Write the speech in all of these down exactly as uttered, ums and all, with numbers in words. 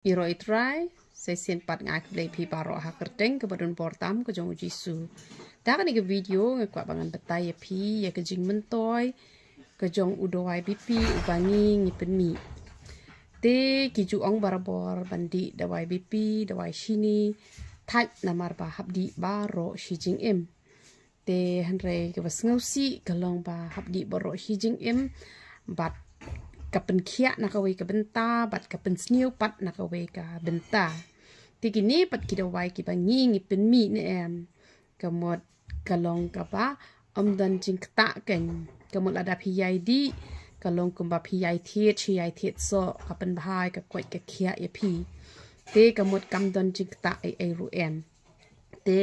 Ïaroh ïa u Trai, sa shisien pat nga ai khublei ïa phi baroh ha ka kyrteng kaba don bor tam ka jong u Jisu. Da kane ka video nga kwah ba ngan batai ïa phi ïa ka jingmyntoi ka jong u dawai B P uba ngi ngi pynmih. Te ki ju ong barabor ban dih dawai B P, dawai shini, thait namar ba hap dih baroh shi jingim. Te hynrei kaba sngewsih ka long ba hap dih baroh shi jingim bad ka pynkhiah na kawei ka bynta bad ka pynsniew pat na kawei ka bynta. Te kine pat ki dawai kiba ngi ngi pynmih ne em, ka mut ka long kaba ym don jingktah kein. Ka mut lada phi ïai dih ka long kumba phi ïai thied shi ïai thied soh, ka pynbha ïa ka koit ka khiah ïa phi. Te ka mut kam don jingktah ei ei ruh em. Te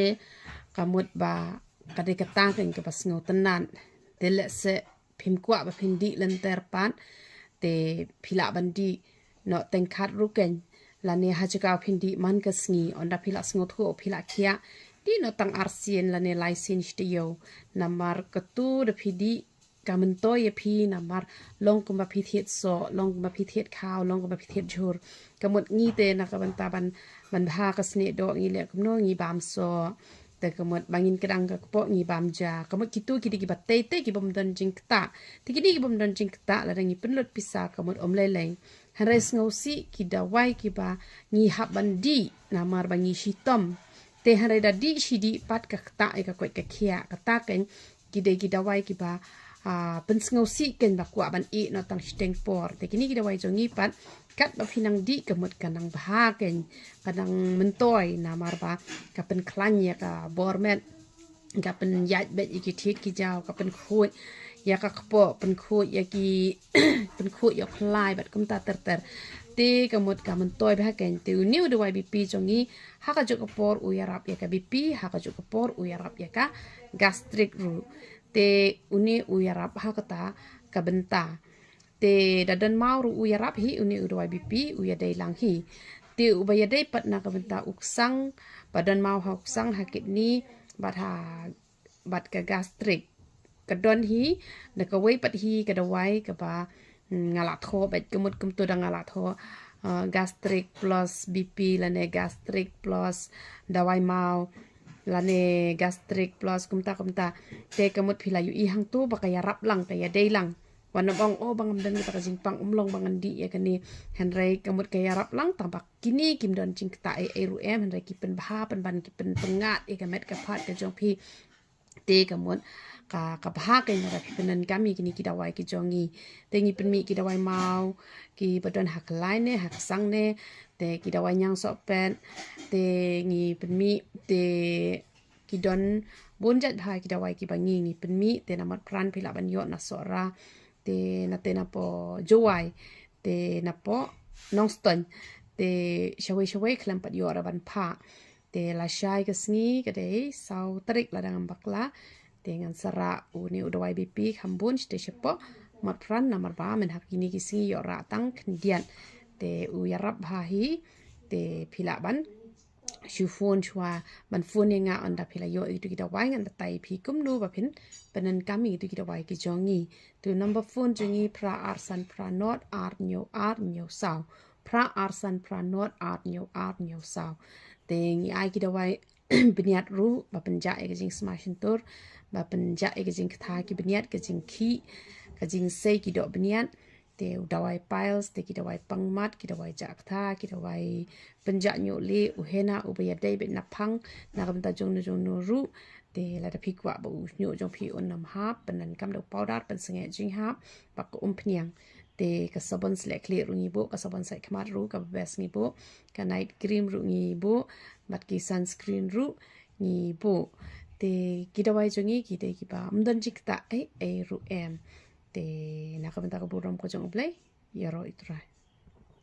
ka mut ba ka dei kata kein kaba sngewtynnat. Te lehse phim kwah ba phin dih lynter pat, te phi lah ban dih noh teng khat ruh kein, lane ha jaka phin dih man ka sngi, ynda phi lah sngewthuh phi lah khiah, dih noh tang arsien lane laisien shi taïew. Namar katu da phi dih ka myntoi ïa phi namar long kumba phi thied soh, long kumba phi thied khaw, long kumba phi thied jhur. Ka mut ngi te na ka bynta ban, ban bha ka snieh doh ngi leh kumno, ngi bam soh. Te ka mut ba ngin kdang ka kpoh ngi bam ja. Ka mut kitu ki dei kiba tei tei ki bym don jingktah. Te kine ki bym don jingktah lada ngi pynlut pisa ka mut ym lei lei. Hynrei sngewsih ki dawai kiba ngi hap ban dih namar ba ngi shitom. Te hynrei da dih shi dih pat ka ktah ïa ka koit ka khiah, kata kein ki dei ki dawai kiba, ah, pynsngewsih kein ba kwah ban ïeh noh tang shiteng por. Te kine ki dawai jong ngi pat katba phi nang dih ka mut ka nang bha kein, ka nang myntoi namar ba ka pynkhlaiñ ïa ka bor met, ka pynïaid beit ïa ki thied ki jaw, ka pynkhuid ïa ka kpoh, pynkhuid ïa ki pynkhuid ïa u khlai bad kumta ter ter. Te ka mut ka myntoi bha kein. Te une u dawai B P jong ngi ha kajuh ka por u ïarap ïa ka B P, ha kajuh ka por u ïarap ïa ka gastric ruh. Te une u ïarap ha kata ka bynta. Te da don maw ruh u ïarap hi, une u dawai B P u ïadei lang hi. Te uba ïadei pat na ka bynta u ksang, ba don maw ha u ksang, ha kidney bad ha, bad ka gastric. Ka don hi, na kawei pat hi ka dawai kaba, mm, nga la thoh beit, ka mut kumtu da nga la thoh, ah, gastric plus B P lane gastric plus dawai maw lane gastric plus kumta kumta. Te ka mut phi la ïohi hangtu ba ka ïarap lang, ka ïadei lang. Wat nym ong, oh, ba ngam don kata ka jingpang, ym long ba ngan dih ïa kane. Hynrei ka mut ka ïarap lang, tang ba kine kim don jingktah ei ei ruh em, hynrei ki pynbha pynban, ki pynpyngngad ïa ka met ka phad ka jong phi. Te ka mut ka, ka bha kein lada phi pyndonkam ïa kine ki dawai ki jong ngi. Te ngi pynmih ki dawai maw kiba don ha khlaiñ ne ha ksang ne, te ki dawai ñiangsohpet, te ngi pynmih, te ki don bun jait bha ki dawai kiba ngi ngi pynmih. Te na Motphran phi lah ban ïoh na Sohra, te na, te napoh Jowai, te napoh Nongstoiñ, te shawei shawei khlem pat ïoh ruh ban phah. Te lashai ka sngi ka dei saw tarik lada ngam bakla. Te ngan sa rah une u dawai B P kham bun shatei shapoh Motphran namar ba mynta ha kine ki sngi ïoh rah tang khyndiat. Te u ïarap bha hi, te phi lah ban shu phone shuwa, ban phone ïa nga ynda phi la ïoh ïa kitu ki dawai, ngan batai ïa phi kumno ba phin pyndonkam ïa kitu ki dawai ki jong ngi. Te u number phone jong ngi phra ar san phra nod ar hynñiew ar hynñiew saw. Phra ar san phra nod ar hynñiew ar hynñiew saw. Te ngi ai ki dawai bniat ruh ba pynjah ïa ka jingsma shyntur, ba pynjah ïa ka jingktha ki bniat, ka jingkhih, ka jingsei ki doh bniat. Te u dawai piles, te ki dawai pangmat, ki dawai jah ktha, ki dawai pynjah ñiuh lieh, u henna uba ïadei beit na phang, na ka bynta jongno jongno ruh. Te lada phi kwah ba u ñiuh jong phi un ym hap, pyndonkam da u powder pynsangeh jinghap bad ka umphniang. Te ka sabon sleh khlieh ruh ngi buh, ka sabon sait khmat ruh kaba best ngi buh, ka night cream ruh ngi buh, bad ki sunscreen ruh ngi buh. Te ki dawai jong ngi ki dei kiba ym don jingktah ei ei ruh em. Te na ka bynta ka burom ka jong U Blei, ïaroh ïa U Trai.